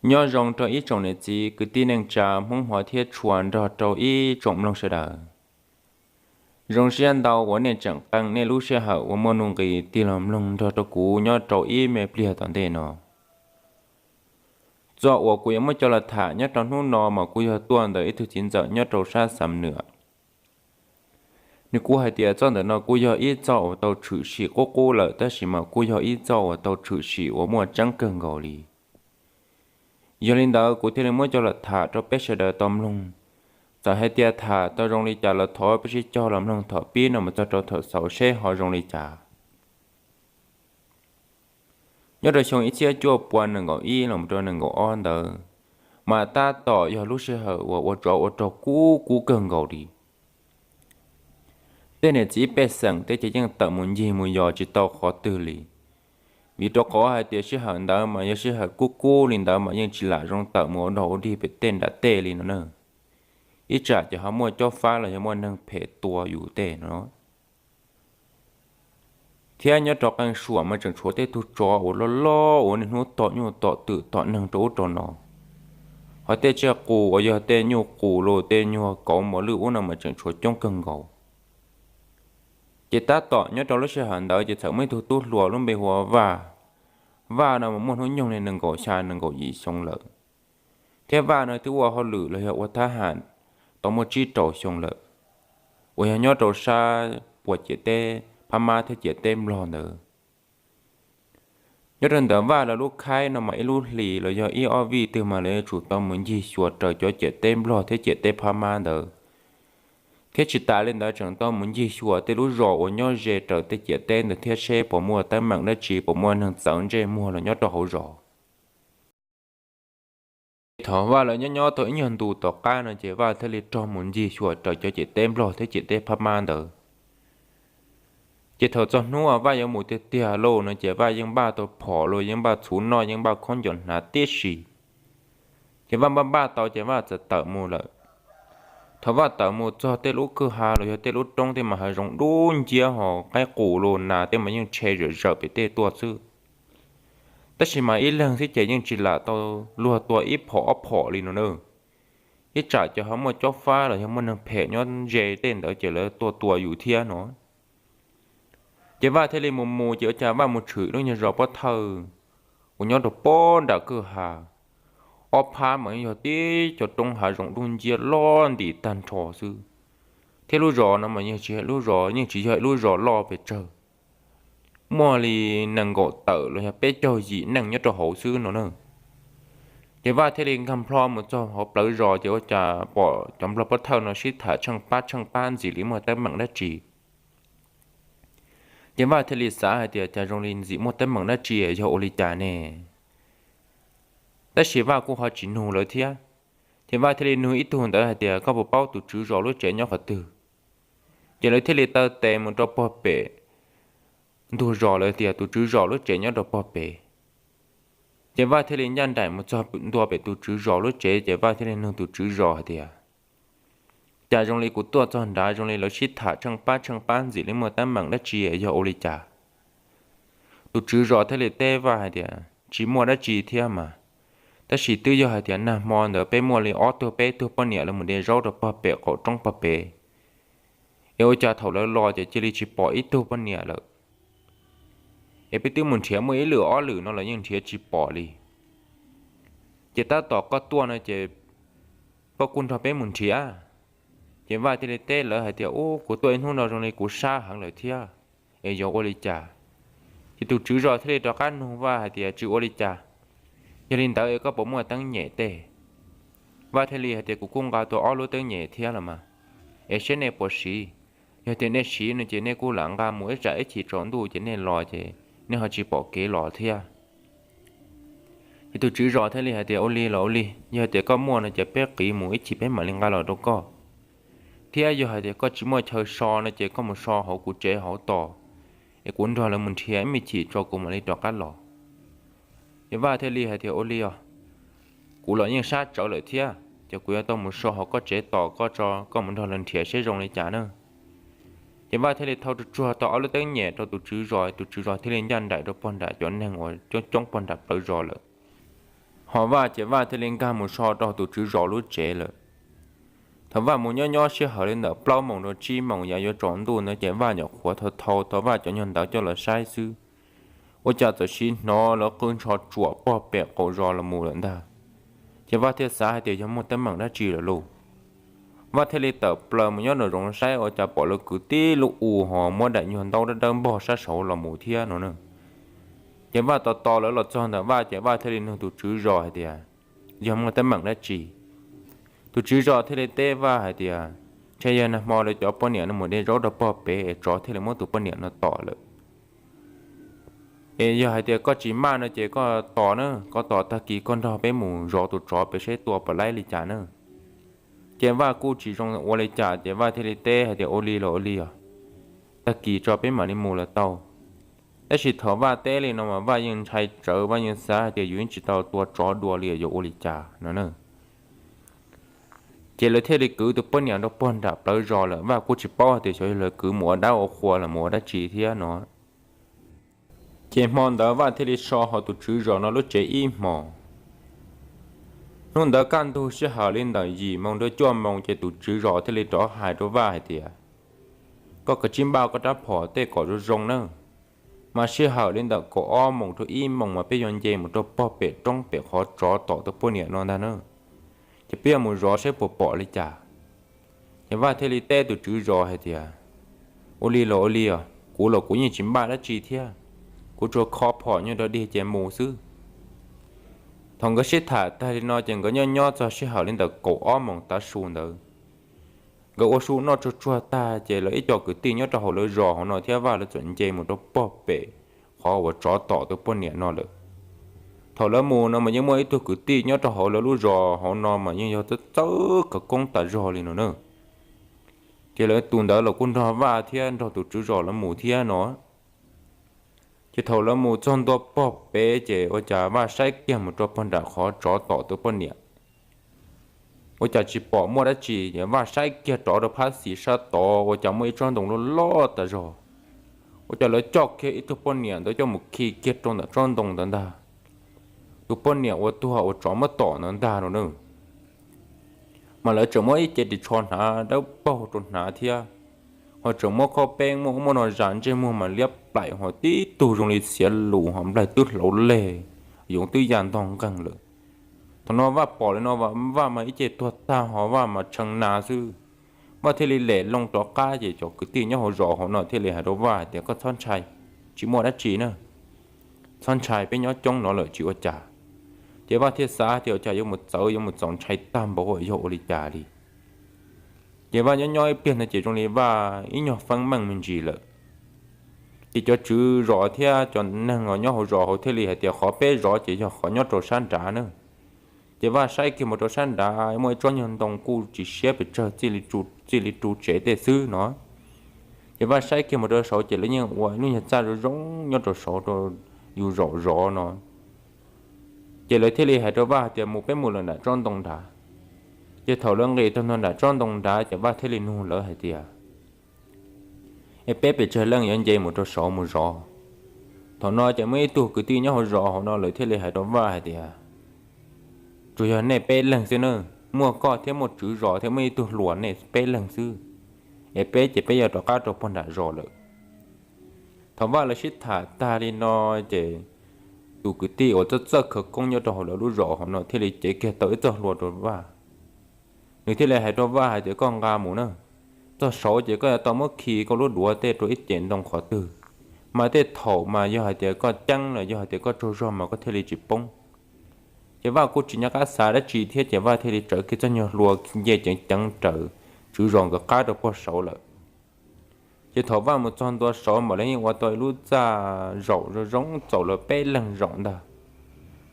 Nyob zoo rau ib tsoom niam txiv kwv tij neej tsa Hmoob hmov thiab tshua nrog rau ib tsoom mloog sawv daws. Zoo siab ntau uas nej tseem qee nej lub sij hawm uas muaj nuj nqis tig los mloog nrog rau kuv nyob rau ib me pliag tom ntej no. Txoj uas kuv yuav muab coj los tham nyob rau hnub no mas kuj yog tuaj ntawm ib tug txiv ntxawm nyob rau sab Xam Nwam. Nws kuj hais tias txoj ntawm no kuj yog ib txoj uas tau tshwm sim qub qub lawm, tab sis mas kuj yog ib txoj uas tau tshwm sim uas muaj tseeb kawg nkaus li. Yog li ntawd kuv thiaj li muab coj los tham rau peb sawv daws tau mloog. Txawm hais tias tham tau zoo li cas los thov peb sib cog los mloog thaum pib no mus txog rau thaum xaus seb ho zoo li cas. Nyob rau xyoo ib txhiab cuaj pua nees nkaum ib los rau nees nkaum ob ntawd, mas tab tom yog lub sij hawm uas ua tsov ua rog kub kub kawg nkaus li. Tej niam txiv pej xeem tej ces yeej tawm mus ncig mus yos tsis tau qhov twg li, vim rau qhov hais tias sij hawm ntawd mas yog sij hawm kub kub li ntawd mas yeej tsis lam zoo tawm mus ua dog ua dig pem tej nram tej li no na. Ib tsam ces ho muaj cob fab los yog muaj neeg phem tua yus tej no. Thiab nyob rau qee suam mas tseem tshuav tej tug tsov uas loj loj uas niaj hnub tom nyuj tom twm tom neeg rau ub rau no. Ho tej tsiaj qus uas yog tej nyuj qus los tej nyuag kauv mos lwj ub no mas tseem tshuav coob kawg nkaus. Ces tab tom nyob rau lub sij hawm ntawd ces txawm muaj ib tug tub hluas lub npe hu ua Vaj. Vaj no mas muaj hnub nyoog li nees nkaum xya nees nkaum yim xyoo lawm. Thiab Vaj no twb ua hauj lwm los yog ua thab ham tau muaj tsib rau xyoo lawm, uas yog nyob rau sab puas ciam teb Phab Mab thiab ciam teb Nplog ntawd. Nyob rau ntawm Vaj lawv lub khaib no mas ib lub hlis los yog ib ob vij twg mas lawv yuav tsum tau mus ncig xyuas raws cov ciam teb Nplog thiab ciam teb Phab Mab ntawd, thiab tsis tas li ntawd tseem tau mus ncig xyuas tej lub zos uas nyob ze raws tej ciam teb ntawd thiab seb puas muaj teeb meem dab tsi, puas muaj neeg txawv ntsej muag los nyob rau hauv zos. Ces thaum Vaj lawv nyob nyob tau ib nyuag ntu tom qab no ces Vaj thiaj li rov mus ncig xyuas raws cov ciam teb Nplog thiab ciam teb Phab Mab ntawd. Ces thaum txog hnub uas Vaj yuav mus tiag tiag lauj no ces Vaj yeej npaj tau phom los yeej npaj txhuv noj yeej npaj khaub ncaws hnav tib si. Ces Vaj npaj npaj tau ces Vaj txawm tawm mus lawm. Thaum Vaj tawm mus txog tej lub kwj ha los yog tej lub roob tej mas hav zoov dub nciab ho qaib qus los nas tej mas yeej tshe zawm zawm pem tej tuaj xwb. Tab sis mas ib leeg xwb ces yeej tsis lam tau luag tua ib phom ob phom li no na. Ib tsam ces ho muaj cob fab los yog muaj neeg phem nyob ze tej ntawd ces lawv tuaj tua yus thiab no. Ces Vaj thiaj li mus mus ces ua cas Vaj mus tshwm lub nyuag zos pob thawj uas nyob rau pob nram kwj ha. Ob phab mas yog tib cov roob hav zoov dub nciab loj nti tag nrho xwb. Thiab lub zos no mas yeej tsis yog lub zos, yeej tsis yog ib lub zos loj pes tsawg, muaj li nees nkaum tawm los yog peb caug yim neej nyob rau hauv xwb no na. Ces Vaj thiaj li nkag nplho mus txog hauv plawv zos ces ua cas pom cov nplog pob thawj no sib tham tsheej pab tsheej pab ntxim li muaj teeb meem dab tsi. Ces Vaj thiaj li xav hais tias cas zoo li ntxim muaj teeb meem dab tsi, yog ua li cas ne? Tab sis Vaj kuj ho tsis nug lawv thiab. Ces Vaj thiaj li nug ib tug ntawd hais tias, koj puas paub tus tswv zos lub tsev nyob qhov twg? Ces lawv thiaj li taw tes mus rau pog pem ntug zos lawm tias tus tswv zos lub tsev nyob rau pog pem. Ces Vaj thiaj li ncaj nraim mus txog ntua pem tus tswv zos lub tsev ces Vaj thiaj li nug tus tswv zos hais tias, cas zoo li kuv tuaj txog nrad zoo li lawv sib tham tsheej pab tsheej pab ntxim li muaj teeb meem dab tsi, yog ua li cas? Tus tswv zos thiaj li teb Vaj hais tias, tsis muaj dab tsi thiab mas, tab sis twb yog hais tias nag hmo ntawd peb muaj li ob tug peb tug poj niam lawv mus de zaub rau pog pem qaum roob pog pem, es ua cas thaum lawv los ces cia li tsis pom ib tug poj niam lawm. Es peb twb mus nrhiav muaj ib lwm ob lwm no los yeej nrhiav tsis pom li. Ces tab tom koj tuaj no ces koj kuj nrog peb mus nrhiav. Ces Vaj thiaj li teb lawv hais tias, ub, kuv tuaj ib hnub no zoo li kuv sab heev lawm thiab, es yuav ua li cas? Ces tus tswv zos thiaj li rov qab nug Vaj hais tias, tsis ua li cas, yog li ntawd es koj puas muaj teeb nyem tej? Vaj thiaj li hais tias, kuv kuj nqa tau ob lub teeb nyem thiab los mas, es seb nej puas siv. Yog tias nej siv no ces nej kuj lam nqa mus ib tsam ib chim tsaus ntuj ces nej los ces nej ho tsis pom kev los thiab. Ces tus tswv zos thiaj li hais tias, ua li los ua li, yog tias koj muaj no ces peb qiv mus ib chim peb mam li nqa los rau koj. Thiab yog hais tias koj tsis muaj chaw so no ces koj mus so hauv kuv tsev hauv tos, es kuv nrog lawv mus nrhiav ib me chim tso kuv mam li rov qab los. Ces Vaj thiaj li hais tias, ua li os, kuv los yeej sab tsawv lawm thiab, ces kuv yuav tau mus so hauv koj tsev tos koj tso, koj mus nrog lawv nrhiav seb zoo li cas na. Ces Vaj thiaj li thau tsuag tsuag tau ob lub teeb nyem rau tus tswv zos, tus tswv zos thiaj li ncaj nraim rau pog nram cov neeg uas coob coob pog nram plawv zos lawm. Ho Vaj ces Vaj thiaj li nkag mus so rau tus tswv zos lub tsev lawm. Thaum Vaj mus nyob nyob sij hawm li ntawm plaub moos rau tsib moos yav yuav tsaus ntuj ntawd ces Vaj nyuam qhuav thau thau tau Vaj cov nyuag ntawv coj los saib xwb, ua cas txawm sim hnov lawv qw ntsho tsuam pog pem qaum zos los mus lawm ntag. Ces Vaj thiaj xav hais tias yog muaj teeb meem dab tsi lawm lauj. Vaj thiaj li tawm plaws mus nyob nraum zoov saib ua cas pom lawv kwv tib lub u ho muab daim nyuag ntaub dawb dawb npog sab saud los mus thiab no na. Ces Vaj tos tos lawv los txog ntawm Vaj ces Vaj thiaj li nug tus tswv zos hais tias yog muaj teeb meem dab tsi. Tus tswv zos thiaj li teb Vaj hais tias ntshe yog nag hmo lawv cov poj niam no mus de zaub rau pog pem es tsov thiaj li muab tus poj niam no tom lawm. Es yog hais tias koj tsis maj no ces koj tos na, koj tos tag kis koj nrog peb mus zov tus tsov pem seb tua puas laib li cas na. Ces Vaj kuj tsis zoo ua li cas ces Vaj thiaj li teb hais tias ua li los ua li os, tag kis tso peb mam li mus los tau. Tab sis thaum Vaj teb li no mas Vaj yeej ntshai tsawv, Vaj yeej xav hais tias yus yeej tsis tau tua tsov dua li yuav ua li cas no na. Ces lawv thiaj li kwv tus poj niam rau pog nram plawv zos lawm, Vaj kuj tsis paub hais tias xyov yog lawv kwv mus ua dab ua qhua los mus ua dab tsi thiab no. Ces hmo ntawd Vaj thiaj li so hauv tus tswv zos no lub tsev ib hmos. Hnub ntawd kaj ntug sij hawm li ntawm yim moos rau cuaj moos ces tus tswv zos thiaj li rov hais rau Vaj hais tias koj kav tsij npaj koj rab phom tej kom zoo zoo nawb, mas sij hawm li ntawm kaum ob moos rau ib moos mas peb yuav nce mus rau pog pem roob pem qhov tsov tom tus poj niam no ntag na. Ces peb yuav mus zov saib puas pom li cas. Ces Vaj thiaj li teb tus tswv zos hais tias ua li los ua li os, kuv los kuv yeej tsis npaj dab tsi thiab, kuv tsuas kho phom nyuag rau dig ces mus xwb. Thaum nkawd sib tham tag li no ces nkawd nyob nyob txog sij hawm li ntawm kaum ob moos tav su ntawd, nkawd ua su noj tsuag tsuag tag ces lawv ib co kwv tij nyob rau hauv lawv zos hauv no thiab Vaj lawv txawm nce mus rau pog pem qhov uas tsov tom tus poj niam no lawm. Thaum lawv mus no mas yeej muaj ib tug kwv tij nyob rau hauv lawv lub zos hauv no mas yeej yog txawj txawj khawv koob tas zog li no na. Ces lawv tus ntawd los kuj nrog Vaj thiab nrog tus tswv zos lawv mus thiab no. Ces thaum lawv mus txog ntua pog pem ces ua cas Vaj saib kiag mus rau pog nram qhov tsov tom tus poj niam, ua cas tsis pom muaj dab tsi. Ces Vaj saib kiag rov rau phab xis sab tod ua cas muaj ib tsob ntoo loj loj tas zog. Ua cas lawv coj kiag ib tug poj niam ntawd coj mus khi kiag rau ntawm tsob ntoo ntawd ntag. Tus poj niam uas tuag uas tsov muab tom ntawd ntag no na. Mas lawv tseem muab ib ce ris tsho hnav dawb paug rau hnav thiab, ho tseem muab khob peeb muaj ub muaj no zas ntsej muag mas liab plaim ho tib tug zoo li xiav lus ho nplaig twb hlauv leg, yoov twb ya ntog nqeeg lawm. Thaum no Vaj pom li no Vaj mas ib ce tuag tag ho Vaj mas tshee na xwb. Vaj thiaj li lem loo rov qab ces cov kwv tij nyob hauv zos hauv no thiaj li hais rau Vaj hais tias koj txhob ntshai, tsis muaj dab tsi na, txhob ntshai peb nyob coob no lawm tsis ua cas. Ces Vaj thiaj xav tias ua cas yuav mus txawv yuav mus txaus ntshai tag npaum yog ua li cas li. Ces Vaj nyob nyob ib pliag ntawd ces zoo li Vaj ib nyuag feeb meej me ntsis lawm. Ces cov tswv zos thiab cov neeg uas nyob hauv zos hauv thiaj li hais tias qhov peb zov ces yog qhov nyob rau sab nrad na. Ces Vaj saib kiag mus rau sab nrad muaj ib tsob nyuag ntoo kuj tsis siab pes tsawg, txij li ru tsev tej xwb no. Ces Vaj saib kiag mus rau saud ces lawv yeej ua lub nyuag txaj zoo zoo nyob rau saud rau yus zaum zov no. Ces lawv thiaj li hais rau Vaj hais tias mus peb mus lawm nram tsob ntoo nrad. Ces thaum lawv nqis tag ntua nram tsob ntoo nrad ces Vaj thiaj li nug lawv hais tias es peb pes tsawg leej yuav nce mus rau saud mus zov. Thaum no ces muaj ib tug kwv tij nyob hauv zos hauv no lawv thiaj li hais rau Vaj hais tias tsuas yog nej peb leeg xwb na, muaj koj thiab muaj tswv zos thiab muaj ib tug hluas nej peb leeg xwb, es peb ces peb yuav rov qab rau pog nram zos lawm. Thaum Vaj lawv sib tham tag li no ces tus kwv tij uas txawj txawj khawv koob nyob rau hauv lawv lub zos hauv no thiaj li cev kiag tau ib txoj hlua rau Vaj. Nws thiaj li hais rau Vaj hais tias koj nqa mus na, txog saud ces koj yuav tau muab khi koj lub duav tej rau ib ce ntoo qhov twg, mas tej thaum mas yog hais tias koj ceeb los yog hais tias koj tsaug zog mas koj thiaj li tsis poob. Ces Vaj kuj tsis nco qab xav dab tsi thiab ces Vaj thiaj li tsawv kiag txoj nyuag hlua nce ceev ceev raws tswv zos nkawd qab rau pog saud lawm. Ces thaum Vaj mus txog ntua saud mas lawv yeej ua tau ib lub txaj zaum zoo zoo txaus lawv peb leeg zaum ntag,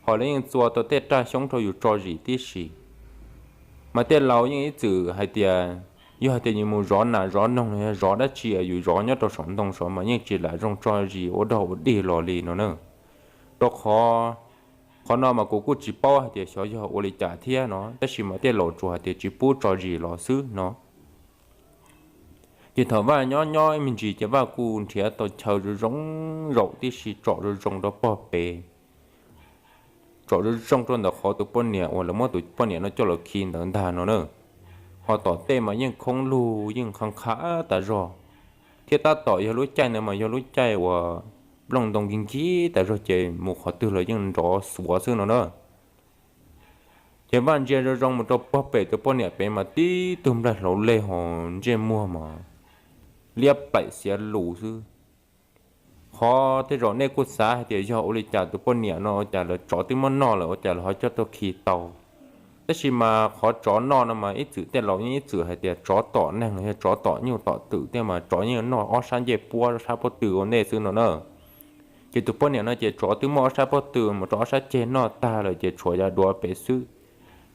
ho lawv yeej txua tau tej raj xyoob rau yus tso zis tib si. Mas tej laus yeej ib txwm hais tias yog hais tias yus mus zov nas zov noog los yog zov dab tsi yus zov nyob rau saum ntoo saud mas yeej tsis lam zoo tso zis ua dog ua dig los li no na. Rau qhov, qhov no mas kuv kuj tsis paub hais tias xyov yog ua li cas thiab no, tab sis mas tej laus tsuas hais tias tsis pub tso zis los xwb no. Ces thaum Vaj nyob nyob ib me ntsis ces Vaj kuj nrhiav tau chaw zoo zoo zaum tib si tsom zoo zoo rau pog pem. tsom zoo zoo rau ntawm qhov tus poj niam uas lawv muab tus poj niam no coj los khi ntawd ntag no na. Ho tom tej mas yeej khoob lug yeej qha qha tas zog, thiab tab tom yog lub caij ntawd mas yog lub caij uas nplooj ntoo nkig nkig tas zog ces mus qhov twg los yeej nrov xuav xwb no na. Ces Vaj ntsia zoo zoo mus rau puag pem tus poj niam pem mas tib tug nplaig hlaus leg ho ntsej muag mas liab paim xiav lus xwb. Qhov tej zaum nej kuj xav hais tias yog ua li cas tus poj niam no ua cas lawv tsov twb muab noj lawm ua cas lawv ho coj tuaj khi tau. Tab sis mas qhov tsov noj no mas ib txwm tej laus yeej ib txwm hais tias tsov tom neeg los yog tsov tom nyuj tom twm thiab mas tsov yeej noj ob sab ncej puab sab pob tw ua ntej xwb no na. Ces tus poj niam no ces tsov twb muab ob sab pob tw mus rau ob sab ceg noj tag lawm ces tshuav yav duav pem xwb.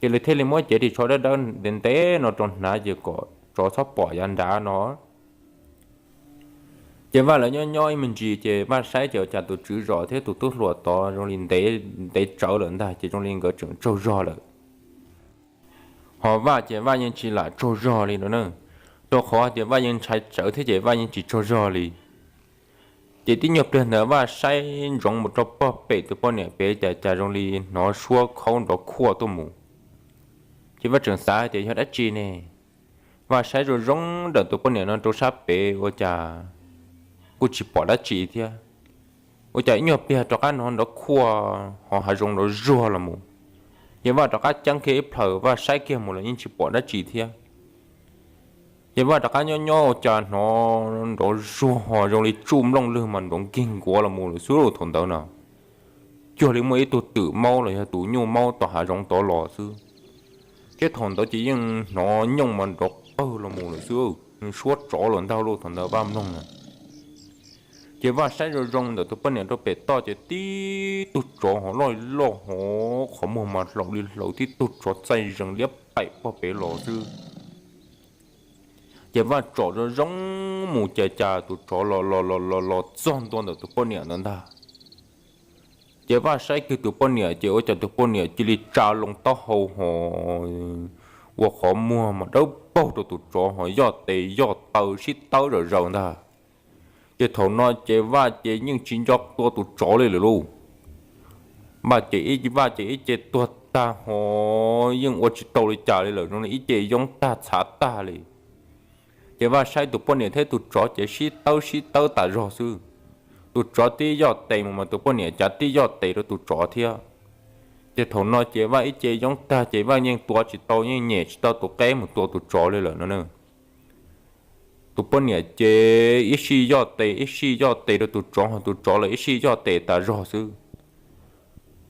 Ces lawv thiaj li muab cev ris tsho dawb dawb ntev ntev no rau hnav ces kom tsov txhob pom yav nrad no. Ces Vaj lawv nyob nyob ib me ntsis ces Vaj saib ces ua cas tus tswv zos thiab tus tub hluas tod zoo li ntev tsawv lawm ntag ces zoo li nkawd tseem tsaug zog lawm. Ho Vaj ces Vaj yeej tsis lam tsaug zog li no na, rau qhov tias Vaj yeej ntshai tsawv thiab ces Vaj yeej tsis tsaug zog li. Ces tib nyuag pliag ntawd Vaj saib ntsoov mus rau puag pem tus poj niam pem cas cas zoo li hnov suab khaub nrov khuaj tuaj mus. Ces Vaj tseem xav hais tias yog dab tsi ne. Vaj saib zoo zoo ntawm tus poj niam no rau sab pem ua cas kuj tsis pom dab tsi thiab. Ua cas ib nyuag pliag rov qab hnov nrov khuaj ho hav zoov nrov zuag los mus. Ces Vaj rov qab ceeb kiag ib plhaws Vaj saib kiag mus los yeej tsis pom dab tsi thiab. Ces Vaj rov qab nyob nyob ua cas hnov nrov zuag ho zoo li tsuj nplooj lwg mas nrov nkig nkuav los mus lawm xwb thaum ntawd na. Cuag li muaj ib tug twm maub los yog tus nyuj maub tom hav zoov tod los xwb. Thiab thaum ntawd ces yeej hnov nyooj mas nrov qawg los mus lawm xwb, suab tsov los ntag lauj thaum ntawd Vaj mloog na. Ces Vaj saib zoo zoo ntawm tus poj niam rau pem toj ces tib tug tsov ho loj loj ho qhov muag mas hlaus li hlaus tib tug tsov txaij zees liab paim puag pem los xwb. Ces Vaj tsom zoo zoo mus ces cas tus tsov los los los los los txog ntua ntawm tus poj niam ntawd ntag. Ces Vaj saib kiag tus poj niam ces ua cas tus poj niam cia li tsa loo taub hau ho ua qhov muag mas dawb paug rau tus tsov ho yoj tes yoj taw sib tawb zom zaws ntag. Ces thaum no ces Vaj ces yeej tsis nco tua tus tsov li lawm lauj. Vaj ces ib, Vaj ces ib ce tuag tag ho yeej ua tsis tau li cas li lawm, zoo li ib ce yoob tag txhav tag li. Ces Vaj saib tus poj niam thiab tus tsov ces sib tawb sib tawb tas zog xwb. Tus tsov tib yoj tes mus mas tus poj niam cav tib yoj tes rau tus tsov thiab. Ces thaum no ces Vaj ib ce yoob tag ces Vaj yeej tua tsis tau, yeej nyem tsis tau tus qeb mus tua tus tsov li lawm no na. Tus poj niam ces ib sij yoj tes ib sij yoj tes rau tus tsov ho tus tsov los ib sij yoj tes tas zog xwb.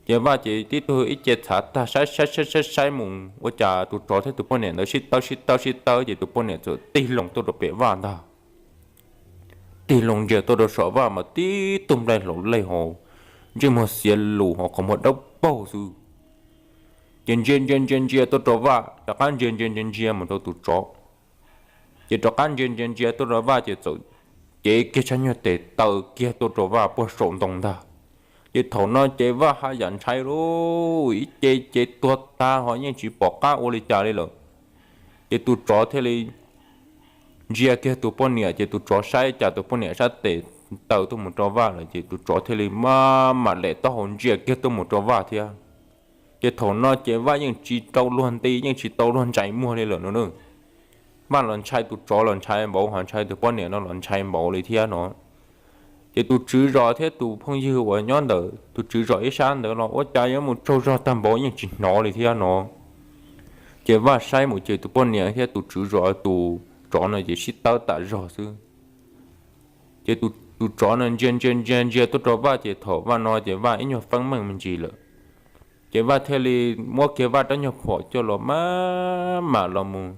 Ces Vaj ces tib tug ib ce txhav tag saib saib saib saib saib mus ua cas tus tsov thiab tus poj niam ntawd sib tawb sib tawb sib tawb ces tus poj niam txawm tig loo tuaj rau pem Vaj ntag. Tig loo ntsia tuaj rau saum Vaj mas tib tug nplaig hlaus leej ho ntsej muag xiav lus ho qhov muag dawb paug xwb. Ces ntsia ntsia ntsia ntsia tuaj rau Vaj, rov qab ntsia ntsia ntsia ntsia mus rau tus tsov. Ces rov qab ntsia ntsia ntsia tuaj rau Vaj ces txawm cev kiag tshab nyuag tes taw kiag tuaj rau Vaj puag saum ntoo ntag. Ces thaum no ces Vaj haj yam ntshai lauj, ib ce ces tuag tag ho yeej tsis pom qab ua li cas li lawm. Ces tus tsov thiaj li ntsia kiag tus poj niam ces tus tsov saib cas tus poj niam sab tes taw tuaj mus rau Vaj lawm ces tus tsov thiaj li maj mam lem taub hau ntsia kiag tuaj mus rau Vaj thiab. Ces thaum no ces Vaj yeej tsis tau luag nti yeej tsis tau luag ntsais muag li lawm no na. Vaj los ntshai tus tsov los ntshai npaum ho ntshai tus poj niam no los ntshai npaum li thiab no. Ces tus tswv zos thiab tus phooj ywg uas nyob ntawm tus tswv zos ib sab ntawd los ua cas yuav mus tsaug zog tag npaum yeej tsis hnov li thiab no. Ces Vaj saib mus ces tus poj niam thiab tus tswv zos tus tsov no ces sib tawb tas zog xwb. Ces tus tsov no ntsia ntsia ntsia ntsia tuaj rau Vaj ces thaum Vaj no ces Vaj ib nyuag feeb meej me ntsis lawm. Ces Vaj thiaj li muab kiag Vaj rab nyuag phom coj los maj mam los mus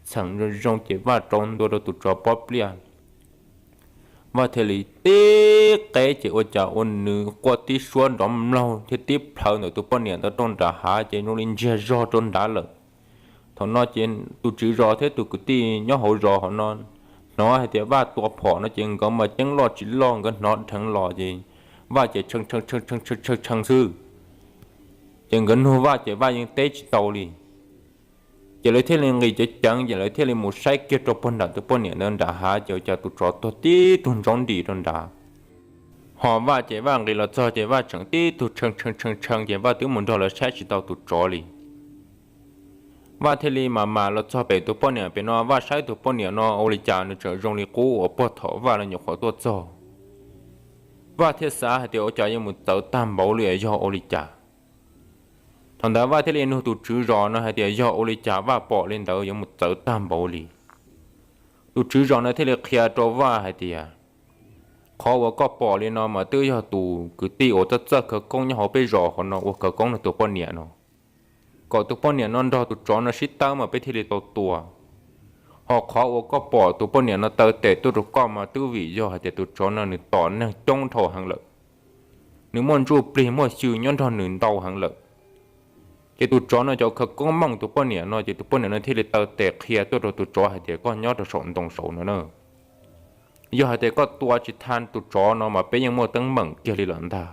txheem zoo zoo ces Vaj rau ntua rau tus tsov pob pliaj. Vaj thiaj li tib qeb ces ua cas ua nws quaj tib suab nrov mlaug thiab tib plhaw ntawm tus poj niam ntawd rau nram hav ces zoo li ntsiag zog rau nrad lawm. Thaum no ces tus tswv zos thiab tus kwv tij nyob hauv zos hauv no hnov hais tias Vaj tua phom no ces nkawd mas ceeb loj tsis loj nkawd hnov dheev los ces Vaj ces tshee tshee tshee tshee tshee xwb. Ces nkawd nug Vaj ces Vaj yeej teb tsis tau li. Ces lawv thiaj li nqis ceev ceev ces lawv thiaj li mus saib kiag rau puag nram tus poj niam ntawd nram hav ces ua cas tus tsov tuag tib tug ntsoov nrim rau nrad. Ho Vaj ces Vaj nqis los txog ces Vaj tseem tib tug tshee tshee tshee tshee ces Vaj twb mus nrog lawv saib tsis tau tus tsov li. Vaj thiaj li mam mam los txog pem tus poj niam pem no, Vaj saib tus poj niam no ua li cas nws tseem zoo li qub uas puag thaum Vaj los nyuam qhuav tuaj txog. Vaj thiaj xav hais tias ua cas yuav mus txawv tag npaum li, yog ua li cas. Thaum ntawd Vaj thiaj li nug tus tswv zos no hais tias yog ua li cas Vaj pom li ntawd yuav mus txawv tag npaum li. Tus tswv zos no thiaj li qhia rau Vaj hais tias, qhov uas koj pom li no mas twb yog tus kwv tij uas txawj txawj khawv koob nyob hauv peb zos hov no ua khawv koob nrog tus poj niam no, kom tus poj niam no nrog tus tsov no sib tawb mas peb thiaj li tau tua. Ho qhov uas koj pom tus poj niam no taw tes tuaj rau koj mas twb vim yog hais tias tus tsov no nws tom neeg coob dhau heev lawm, nws muaj ntsuj plig muaj xyw nyob nrog nws ntau heev lawm. Ces tus tsov no cov khawv koob mooj tus poj niam no ces tus poj niam no thiaj li taw tes qhia tuaj rau tus tsov hais tias koj nyob rau saum ntoo saud no na. Yog hais tias koj tua tsis tag tus tsov no mas peb yeej muaj teeb meem kiag li lawm ntag.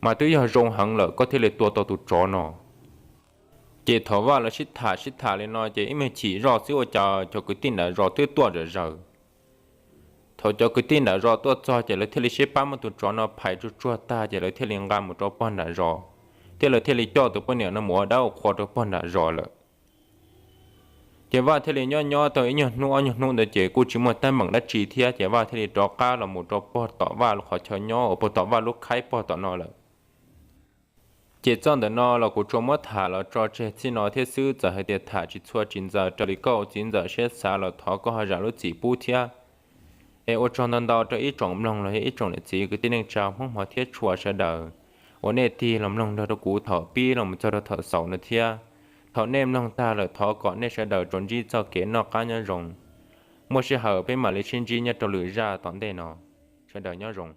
Mas twb yog zoo heev lawm koj thiaj li tua tau tus tsov no. Ces thaum Vaj lawv sib tham sib tham li no ces ib me chim zoj xwb ua cas cov kwv tij nram zos twb tuaj zom zaws. Thaum cov kwv tij nram zos tuaj txog ces lawv thiaj li sib pab muab tus tsov no phais tsuag tsuag tag ces lawv thiaj li nqa mus rau pog nram zos, thiab lawv thiaj li coj tus poj niam no mus ua dab ua qhua rau pog nram zos lawm. Ces Vaj thiaj li nyob nyob tau ib nyuag hnub ob nyuag hnub ntawd ces kuj tsis muaj teeb meem dab tsi thiab ces Vaj thiaj li rov qab los mus rau pog tom Vaj lub qhov chaw nyob uas pog tom Vaj lub khaib pog tom no lawm. Ces txoj ntawm no los kuv tsuas muab tham los tso tseg txij no thiab xwb, txawm hais tias tham tsis txhua tsis ntxaws raws li koj ua txiv ntxawm siab xav los thov koj ho zam lub txim pub thiab. Es ua tsaug ntau ntau rau ib tsoom mloog los yog ib tsoom niam txiv kwv tij neej tsa Hmoob hmov thiab tshua sawv daws uas nej tig los mloog nrog rau kuv thaum pib los mus txog rau thaum xaus no thiab. Thaum nej mloog tag lawm thov kom nej sawv daws tsuas ntsib txoj kev noj qab nyob zoo. Muaj sij hawm peb mam li sib ntsib nyob rau lwm zaj tom ntej no. Sawv daws nyob zoo.